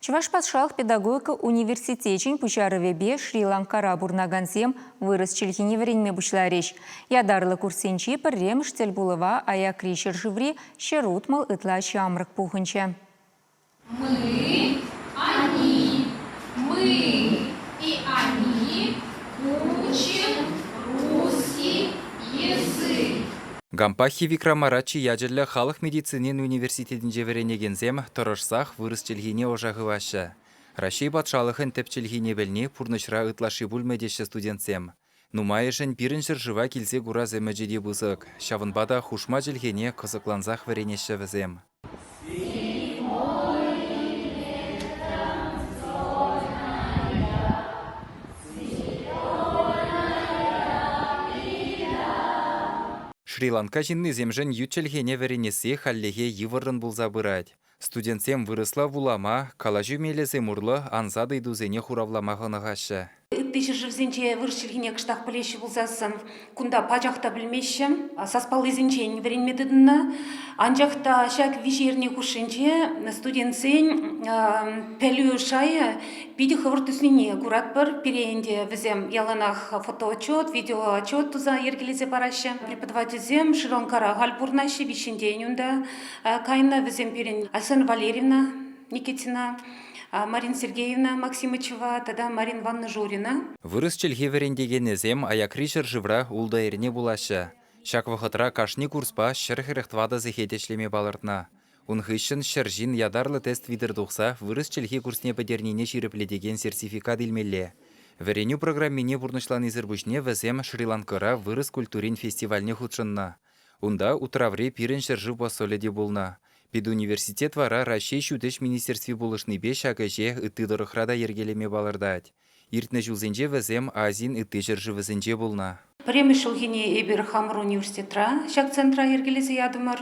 Чӑваш патшалӑх педагогика университечӗн пуҫарӑвӗпе Шри-Ланкара пурӑнакансем вырӑс чӗлхине вӗренме пуҫларӗҫ. Ятарлӑ курссенчи пӗрремӗш тӗлпулӑва аякри ҫӗршыври 160 ытла ҫамрӑк пухӑнчӗ. Мы, они, мы и они учим русский язык. Гампахи Викрамараччи ячӗллӗ халӑх медицинин университетӗнче вӗренекенсем тӑрӑшсах вырӑс чӗлхине ӑша хываҫҫӗ. Раҫҫей патшалӑхӗн тӗп чӗлхине пӗлни пурнӑҫра ытлашши пулмӗ теҫҫӗ студентсем. Нумайӑшӗн пирӗн ҫӗршыва килсе курас ӗмӗчӗ те пысӑк, ҫавӑнпа та хушма чӗлхене кӑсӑклансах вӗренеҫҫӗ вӗсем. Шри-Ланка ҫыннисемшӗн ют чӗлхене вӗренесси хальлӗхе йывӑррӑн пулса пырать. Студентсем вырӑсла вулама, калаҫу мелӗсем урлӑ ансат ыйтусене хуравлама хӑнӑхаҫҫӗ. Ытти ҫӗршывсенче вырӑс чӗлхине кӑштах пӗлеҫҫӗ пулсассӑн кунта пачах та пӗлмеҫҫӗ. Саспаллисенчен вӗренме тытӑннӑ. Анчах та ҫак виҫӗ эрне хушшинче студентсен пӗлӳ шайӗ питӗ хӑвӑрт ӳснине куратпӑр. Пире ӗнтӗ вӗсем яланах фотоотчет, видеоотчет туса йӗркелесе параҫҫӗ. Преподавательсем Шри-Ланкара халь пурӑнаҫҫӗ, виҫҫӗнтен унта кайнӑ. Вӗсем пирӗн Александра Валерьевна Никитина, Марина Сергеевна Максимычева тата Марина Ивановна Журина. Вырӑс чӗлхи вӗрентекенӗсем аякри ҫӗршывра ултӑ эрне пулаҫҫӗ. Ҫак вӑхӑтра кашни курспа 144 сехет ӗҫлеме палӑртнӑ. Ун хыҫҫӑн 100 ҫын ятарлӑ тест витӗр тухса вырӑс чӗлхи курсне пӗтернине ҫирӗплетекен сертификат илмелле. Вӗренӳ программине пурнӑҫланисӗр пуҫне вӗсем Шри-Ланкӑра вырӑс культурин фестивальне хутшӑннӑ. Унта утраври пирӗн ҫӗршыв посолӗ те пулнӑ. Педуниверситет вара Раҫҫей Ҫут ӗҫ министерстви пулӑшнипе ҫак ӗҫе ытти тӑрӑхра та йӗркелеме палӑртать. Иртнӗ ҫулсенче вӗсем Азин ытти ҫӗршывӗсенче пулнӑ. Пӗрремӗш ҫулхине эпир хамӑр университетра ҫак центра йӗркелесе ятӑмӑр.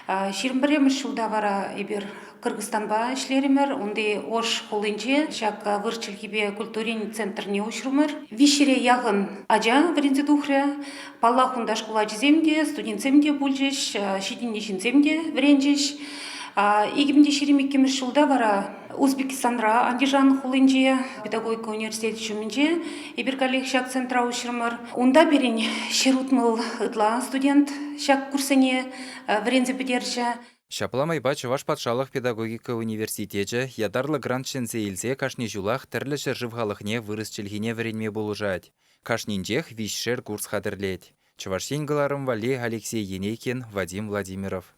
21-мӗш ҫулта вара эпир Кыргызстанпа ӗҫлерӗмӗр. Унти Ош хулинче ҫак вырӑс чӗлхипе культурин центрне уҫрӑмӑр. Виҫҫӗре яхӑн ача вӗренсе тухрӗ. Паллах, унта шкул ачисем те, студентсем те пулчӗҫ, ҫитӗннӗ ҫынсем те вӗренчӗҫ. 2022 ҫулта вара Узбекистанра, Андижан хулинче, педагогика университечӗ ҫумӗнче эпир каллех ҫак центра уҫрӑмӑр. Унта пирӗн 160 ытла студент ҫак курссене вӗренсе пӗтерчӗ. Ҫапла майпа Чӑваш патшалӑх педагогика университечӗ ятарлӑ грант ҫӗнсе илсе кашни ҫулах тӗрлӗ ҫӗршыв халӑхне вырӑс чӗлхине вӗренме пулӑшать. Кашнинчех виҫшер курс хатӗрлет. Чӑваш Ен кӑларӑм валли Алексей Енейкин, Вадим Владимиров.